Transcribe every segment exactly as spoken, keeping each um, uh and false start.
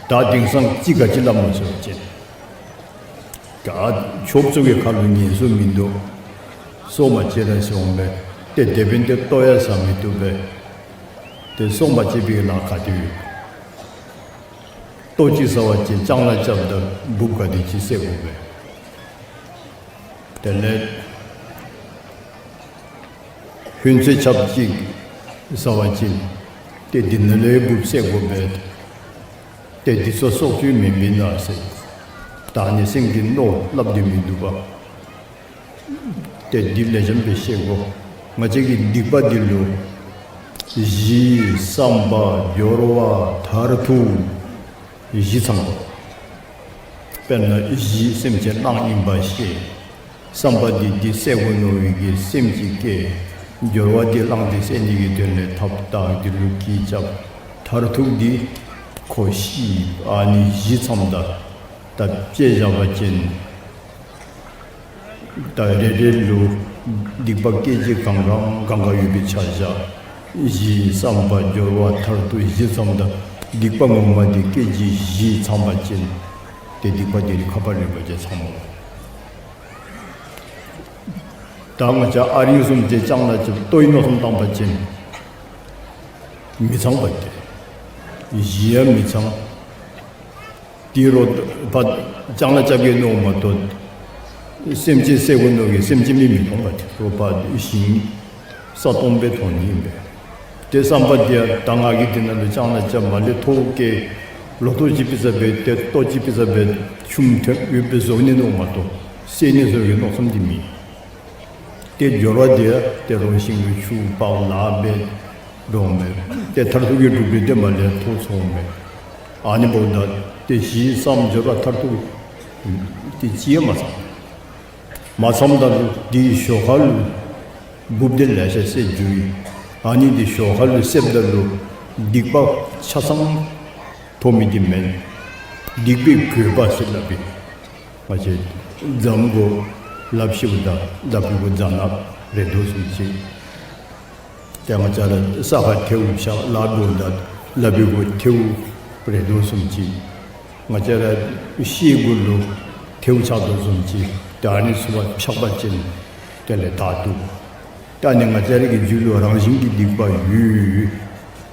ད་དེང་སང་ཅི་ག་ཅི་སླབ་སྨོ་ཟེར་བ་ཅིན། ད་ཆོསཔ་ཚུ་གི་ཁ་ལུ་ཉན་སྲོལ་མིན་འདུག། སྲོག་མ་བཅད་ར་ཟེར་འོང་པས། ཏེ་དེ་འབདན་ཏེ་ལྟོ་ཡང་ཟ་མི་བཏུབ་པས། ཏེ་སྲོག་མ་བཅད་པའི་ལཱ་ག་དེ་ཡོད། ལྟོ་ཅིག་ཟ་བ་ཅིན་ལྕང་ལཱ་རྐྱབ་ད་འབུཔ་ག་དེ་ཅིག་བསད་དགོ་པས། དེ་ལས་ཧོན་ཚོད་ཆབ་ཅིག་ཟ་བ་ཅིན་ཏེ་འདི་ནང་ལུ་འབུཔ་བསད་དགོ་པས། ཏེ་འདི་ཚུ་སྲོག་གཅོད་མེན་པས་ན་ཟེར། ད་ནི་སེམས་ཀྱི་མནོ་སླབ་སྟེ་མི་འདུག་པ། ཏེ་འདི་ལེགས་ཤོམ་སྦེ་ཤེས་དགོ། ང་བཅས་ཀྱི་སྡིག་པ་འདི་ལུ་གཞི་བསམ་པ་སྦྱོར་བ་མཐར་ཐུག་བཞི་ཚང་དགོ། དཔེར་ན་གཞི་སེམས་ཅན་གླང་ཨིན་པ་ཤེས། བསམ་པ་འདི་འདི་བསད་དགོ་མནོ་བའི་གི་སེམས་ཅིག་སྐྱེ། སྦྱོར་བ་འདི་གླང་འདི་བསད་ནི་གི་དོན་ལས་ཐབས་དང་འདི་ལུ་གི་རྐྱབ། མཐར་ཐུག་འདི་ཁོ་ཤི། ཨ་ནི་བཞི་ཚངམ་ད་ད་དཔྱེ་བཞག་པ་ཅིན་ད་རེ་རེ་ལུ་སྡིག་པ་སྐད་ཅིག་གང་གང་གང་ག་ཡོད་པའི་ཆ་བཞག། གཞི་བསམ་པ་སྦྱོར་བ་མཐར་ཐུག་བཞི་ཚངམ་ད་སྡིག་པ་ངོ་མ་འདི་སྐད་ཅིག་བཞི་ཚང་པ་ཅིན་ཏེ་སྡིག་པ་འདི་རི་ཁ་པར་རི་བ་ཅིན་ཚང་མ། ད་ང་བཅས་ཨ་རིང་བཟུམ་ཅིག་ལྕང་ལཱ་རྐྱབ་ལྟོའི་མནོ་བསམ་བཏང་པ་ཅིན་མི་ཚང་པ་ཏེ། གཞི་ཡང་མི་ཚང་། དེ་རུ་ཕར་ལྕང་ལཱ་རྐྱབ་གེ་མནོཝ་མ་གཏོགས་སེམས་ཅན་བསད་དགོ་མནོ་གི་སེམས་ཅན་མི་མི་མཐོང་པ་ཏེ། རུ་ཕར་ཞིང་ས་སྟོང་སྦེ་མཐོང་ནི་ཨིན་པས། ཏེ་བསམ་པ་འདི་ཡང་ད་ང་གིས་འདི་ནང་ལུ་ལྕང་ལཱ་རྐྱབ་མ་ལས་ཐོག་ཁར་ལོ་ཐོག་ཅིག་ཕུལ་ས་སྦེ་ཏེ་ལྟོ་ཅིག་ཕུལ་ས་སྦེ་ཆུམ་ཐོན་ཡོདཔ་སྦེ་བཟོ་ནི་མནོཝ་མ་གཏོགས་བསད་ནི་བཟོ་གི་མནོ་བསམ་འདི་མེད། ཏེ་སྦྱོར་བ་འདི་ཡང་ཏེ་རོགས་ཞིང་ལུ་ཆུ་ཕར་ལཱ་འབད་འགྱོཝ་མས། ཏེ་མཐར་ཐུག་གི་གྲུབ་པའི་དེ་མ་ལས་ཐོག་ཚོརཝ་མས། ཨ་ནི་འབདཝ་ད་ཏེ་གཞི་བསམ་སྦྱོར་བ་མཐར་ཐུག་ཏེ་ཅི་ཡང་མ་ཚང་། མ་ཚངམ་ད་ལུ་དེའི་ཞོར་ཁ་ལུ་འབུཔ་འདི་ལེ་ཤ་བསད་འགྱོ་ཡི། ཨ་ནི་འདི་ཞོར་ཁ་ལུ་བསདཔ་ད་ལུ་སྡིག་པ་ཆ་ཚང་ཐོབ་མི་འདི་མེན། སྡིག་པའི་གོས་པ་ཟེར་སླབ་པའི་ང་བཅས་རྫམ་གུ་ལགཔ་བཤེད་ད་ལགཔ་གུ་རྫ་ནག་རེག་དོ་བཟུམ་ཅིག། ཏེ་ང་བཅས་ར་ས་ཁར་ཐལཝ་བཞག་ལཱ་འབདཝ་ད་ལགཔ་གུ་ཐལཝ་རེག་དོ་བཟུམ་ཅིག། ང་བཅས་ར་ཤེལ་གུ་ལུ་ཐལཝ་ཆགས་དོ་བཟུམ་ཅིག། ཏེ་ཨ་ནི་ཚུ་ཕར་འཕྱག་པ་ཅིན་དེ་ལས་དག་འདུག། ད་ནི་ང་བཅས་ར་གི་རྒྱུད་ལུ་རང་བཞིན་གྱི་སྡིག་པ་ཡོད།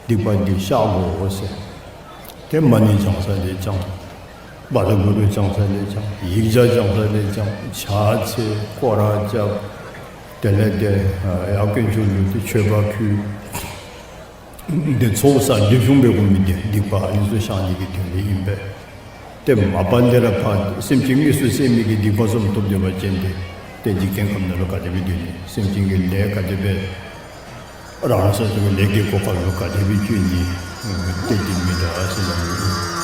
སྡིག་པ་འདི་བཤགས་དགོ་ཟེར། ཏེ་མ་ཎི་བགྱང་ས་ལས་བགྱང་། བཛྲ་གུ་རུ་བགྱང་ས་ལས་བགྱང་། ཡིག་བརྒྱ་བགྱང་ས་ལས་བགྱང་། ཕྱག་འཚལ་སྐོར་ར་རྐྱབ། དེ་ལས་ཏེ་ཡར་དཀོན་མཆོག་ལུ་ཏེ་མཆོད་པ་ཕུལ། ཏེ་ཚོགས་བསགས་འདི་བཟུམ་སྦེ་དགོ་མི་འདི་སྡིག་པ་ཨ་ནི་ཚུ་བཤགས་ནི་གི་དོན་ལས་ཨིན་པས། ཏེ་མ་པ་ལས་ར་ཕར་སེམས་ཅན་དངོས་སུ་བསད་མི་གི་སྡིག་པ་བཟུམ་ཐོབ་སྡོད་པ་ཅིན་ཏེ་ཏེ་འཇིག་རྟེན་ཁམས་ནང་ལུ་ག་དེ་སྦེ་སྡོད་ནི། སེམས་ཅན་གྱི་ལས་ག་དེ་སྦེ་རང་སོ་སོ་གི་ལས་ཀྱི་གོ་སྐབས་ལུ་ག་དེ་སྦེ་བཅུག་ནི། ཏེ་འདི་མི་འདྲ་ཟེར་ན།